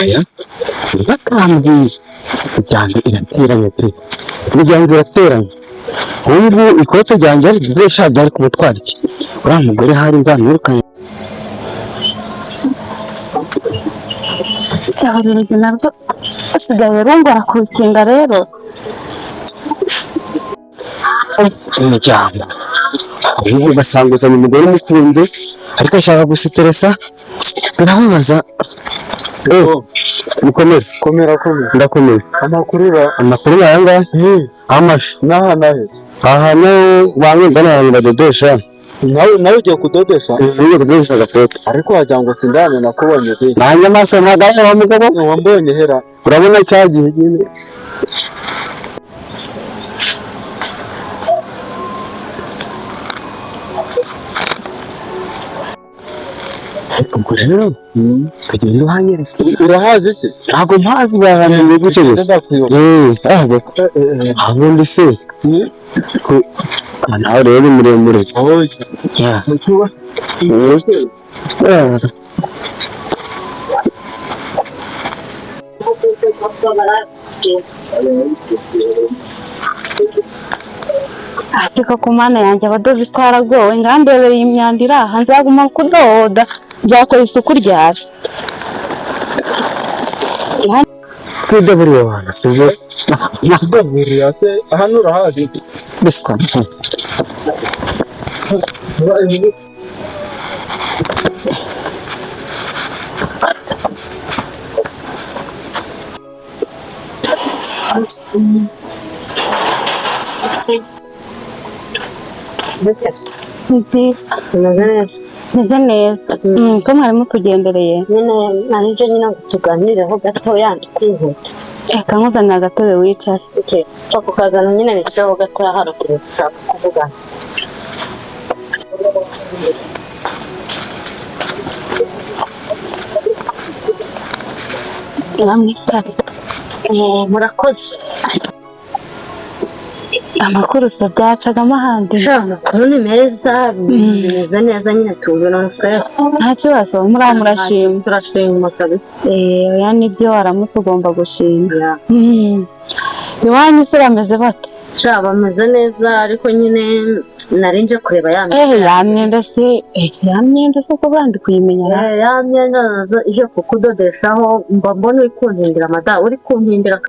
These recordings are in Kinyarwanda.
Aya ntibakambwiye, imiryango irateranye pe, imiryango irateranye. Ubu ngubu ikote ryanjye ridodesha byari kumutwara iki? Uriya mugore hari nzamwirukanye. Urugi narwo rusigaye rungora kurukinga rero. Imiryango ubu ugasanga uzanye umugore umukunze ariko ashaka guseteresa, birababaza. Mukomere. Komera, komera. Ndakomeye. Amakuru ra? Amakuru ni aya ngaya, amashu. N'aha nahe? Ahantu bamwe mbona abantu badodesha. Nawe ugiye kudodesha? Ugiye kudodesha agakote. Ariko wagira ngo sindane nakubonye pe. Nanjye amaso ntagaragara wa mugabo. Wambonye hera? Urabona cya gihe nyine. Ubwo rero tugenda uhanyereka. Urahazi se? Ntabwo mpazi, bahamenye gutyo gusa. Ndakuyobora. Ubundi se nawe rero ni muremure. Oya. Ariko ku Mana yanjye, abadozi twaragowe. Ngandebereye imyanda iri aha, nzaguma kudoda, nzakora isuku ryari? Twidaburiye abantu sibyo? Buriya se hano urahazi? Biswa. Ni byiza, meze neza. Ko mwari mutugendereye? Nyine nanjye nyine ngo tuganireho gatoya, kwihuta. Reka nkuzanire agatebe wicare. Okay. Ako kazana nyine nicareho gatoya, hari ukuntu dushaka kuvugana. Mwamwicare. Murakoze. Amakuru se byacagamo ahandi? Sha, amakuru ni meza, bimeze neza nyine, tubona fresh. Nta kibazo, muriho murashima? Turashima kabisa. Oya nibyo, waramutse ugomba gushima. Yeah. Iwanyu se bameze bate? Sha, bameze neza, ariko nyine nari nje kureba ya myenda. Ya myenda se ko bandi kuyimenya ra? Ya myenda nazo ije kukudodeshaho, mba mbona uri kumpindira mada, uri kumpindira.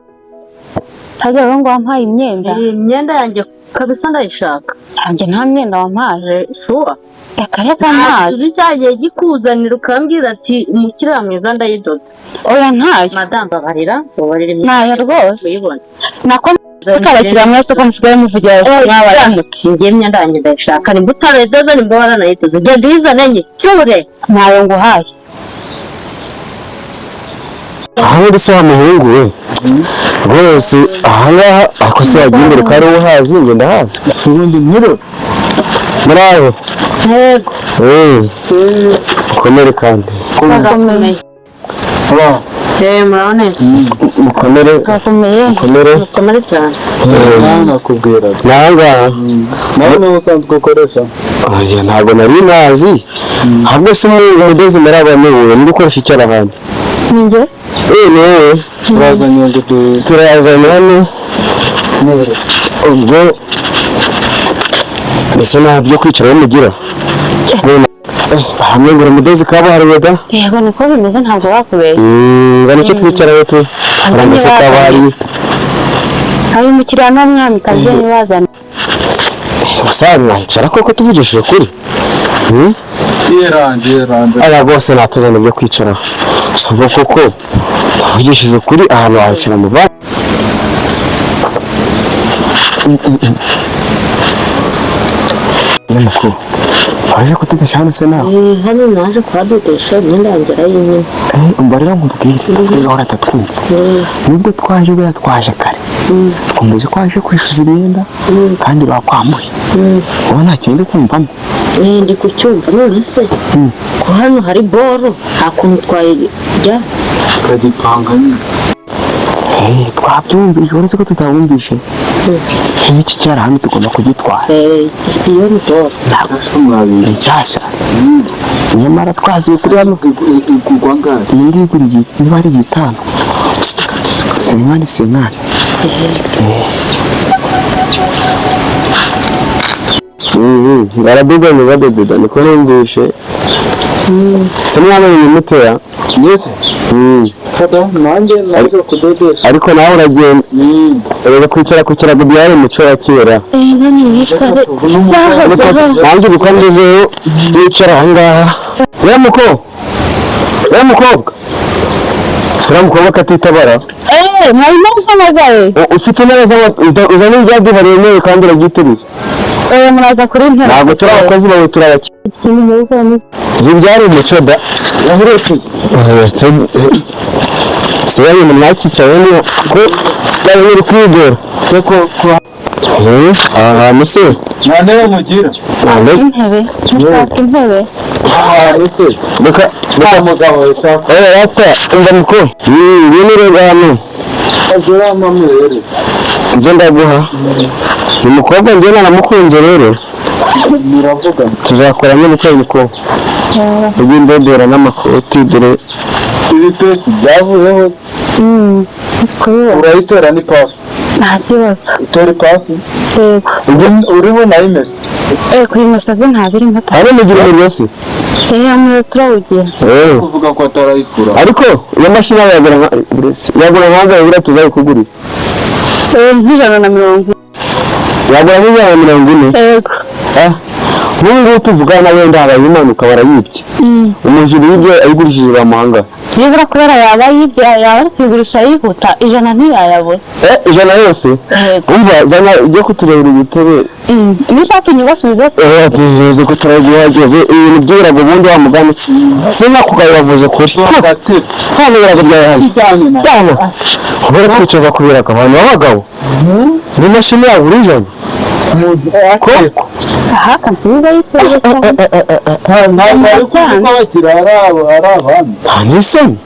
Hajya rero ngo wampaye imyenda? Iyi myenda yanjye kabisa ndayishaka. Nanjye nta myenda wampaye. Sure? Reka reka, ntayo. Tuzi cya gihe gikuzanira ukambwira ati umukiriya mwiza ndayidoda. Oya, ntayo. Madamu, babarira, babarira imyenda. Ntayo rwose. Uyibona. Nako abakiriya mwese ko musigaye muvugira mwabaramutse? Ngiye, imyenda yanjye ndayishaka, nimba utarayidoze, nimba waranayidoze, genda uyizane nyicyure. Ntayo nguhaye. Aha se wa muhungu we, rwose ahangaha ako se wagiye imbere ko ari uhazi, njye ndahazi. Ubundi nkiro. Muri aho? Yego. Mukomere kandi. Turakomeye. Muraho neza. Mukomere. Turakomeye. Mukomere. Mukomere cyane. Nawe nakubwiraga. Ni ahangaha. Nawe niwe usanzwe ukoresha? Oya, ntabwo nari nazi. Ahubwo se umudozi muri aba ni wowe? Ni ukoresha icyarahani? Ni njye. Ni wowe. Turazanye ngo du Turazanye hano. Ubwo mbese nta byo kwicaraho mugira? Hamwe ngo umudozi kabuhariwe da. Yego, niko bimeze, ntabwo bakubeshye. Ngana icyo twicaraho tu farumasi kabuhariwe. Hari umukiriya n'umwamikazi ntibazane. Gusa mwahicara koko, tuvugishije ukuri? Yeranje, yeranje. Aya rwose natuzana ibyo kwicaraho. Gusa ubwo koko tuvugishije ukuri, ahantu wahicara mu ba ye mukuru waje kudodesha hano se nawe? Hano naje kuhadodesha imyenda yanjye arayinyina. Umva rero nkubwire, tuvuge gahora atatwumva. Nubwo twaje buriya twaje kare, twumvise ko waje kwishyuza imyenda kandi bakwambuye, uba nta kintu uri kumvamo? Ndi kucyumva. None se ko hano hari boro, nta kuntu twayijya? Tukagipanga nyine. Twabyumvise, uretse ko tutabumvishe nk'iki cyarahani tugomba kugitwara. Iyo ni boro. Ni nshyashya. Nyamara twaziye kuri hano. Igurwa angahe? Iyi ngiyi igura niba ari igitanu, senkani senkani. Baradoda badoda, niko numvishe. Se mwabonye muteya? Neze kada nanjye naje kudodesha. Ariko nawe uragenda ureba kwicara ku kirago byari umuco wa kera. Ntiyicare. Nanjye uko ngezeyo yicara ahangaha. We muko, we mukobwa, sura mukobwa katitabara. Eee, mwarimo mpamagaye? Ufite intebe uzana ibya yemewe kandi urabyiteruye. Eee, muraza kuri ntebe. Ntabwo turi abakozi bawe, turi abakiriya. Ibi byari umuco da. Si we bintu mwakicaye ni ko byari biri kwigora. Ko ko Aha hantu se nta ntebe mugira? Nta ntebe. Intebe, mushaka intebe? Ahantu se Reka nta mugabo wita. Eh, rata umva muko. Ngwino urebe hano. Azurama rero. Nze ndaguha. Uyu mukobwa njye naramukunze rero. Muravuga. Tuzakora n'ubukwe muko. Ujye ndodora n'amakoti dore. Ibipesi byavuyeho. Urayitora n'ipasi. Nta kibazo. Utora ipasi. Yego. Uriho nayimeze. Eee, kuyimesa byo nta birimo ta. Hano mugira umuriro se? Eee, amuriro turawugira. Eh. Kuvuga ko atarayifura. Ariko iyo mashini yawe yagura nka yagura nkangahe buriya tuzayikugurira? Eee, nk'140. Yagura nk'140? Yego. Ah, nk'ubu ngubu tuvugana wenda habaye impanuka barayibye. Umujura yibye ayigurishije bamuhanga. Nibura kubera yaba yibye, yaba ari kuyigurisha yihuta, 100 ntiyayabura. Eh, 100 yose? Yego. Umva, zana ujye kuturebera igitebe. Nishaka inyubasubize. Eh, tuvuze ko turagihageze ibintu by'ibirago ubundi wa mugani. Sinakugaye bavuze kuri. Nta n'ibirago byawe hano. Ijyanye na Dana, ubura twicaza ku birago abantu b'abagabo. N'imashini yabo uri 100. Koko. Aha, kansubiza y'ikibazo cyane. Ntabwo ari kuvuga bakira ari abo ari abami. Nta n'isoni.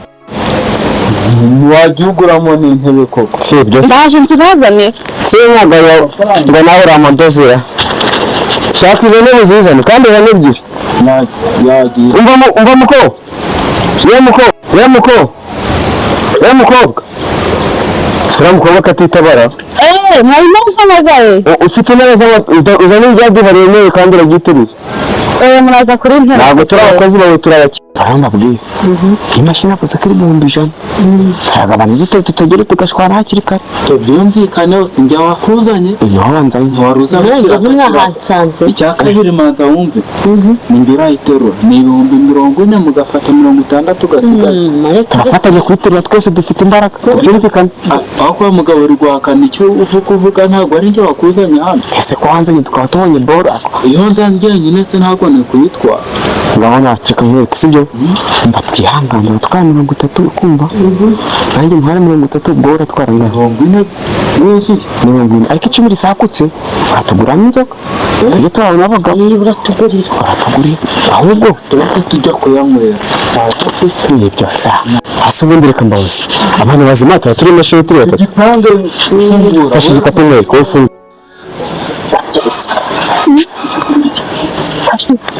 Wajya uguramo n'intebe koko? Si ibyo se. Ndaje nzibazane. Sinkagaye ngo nawe uri amadozera. Shaka izo ntebe zizane kandi uzane ebyiri. Yagiye. Umva umva muko. We muko, we muko. We mukobwa. Sura mukobwa katitabara. Eee, mwarimo mpamagaye? Ufite intebe uzana ibya yemewe kandi urabyiteruye. Eee, muraza kuri ntebe. Ntabwo turi abakozi bawe, turi abakiriya. Barambabwiye. Iyi mashini avuze ko ari 100,000. Turagabana dute tutagera tugashwana hakiri kare? Tubyumvikane hose njya wakuzanye. Niho wanzanye. Ntiwari uza None gukira. mwahansanze. Icya kabiri, manza wumve, ni njye urayiterura, ni 40,000 mugafata 60 ugasigaza. Ariko Turafatanya kuyiterura twese, dufite imbaraga. Tubyumvikane. Aho kuba mugabo uri guhakana icyo uvuga uvuga, ntabwo ari njye wakuzanye hano. Ese ko wanzanye tukaba tubonye boro? Iyo nza njyenyine se ntabwo ni kuyitwara? Ngabona reka nkwereke, sibyo? Mva twihangane, uratwara 30, ukumva? Nanjye ntwara 30, ubwo wowe uratwara angahe? 40 wuzuye. 40, ariko 10 risakutse uratuguramo inzoga tujye turabona abagabo. Niba uratugurira. Uratugurira ahubwo. Tureke tujya kuyanywera saa tatu se. Ibyo sha hasi ubundi reka mbabazi abantu bazima tuba turi imashini turi batatu. Igipangu ufungura. Fashe igikapu mwereke wowe ufunge.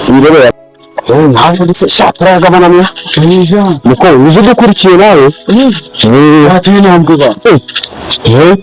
Wirebera. Eh, ntabwo ndetse sha turayagabana mwa. Muko uzi udukurikiye nawe. Eh, Watuye intambwe ba. eh, eh.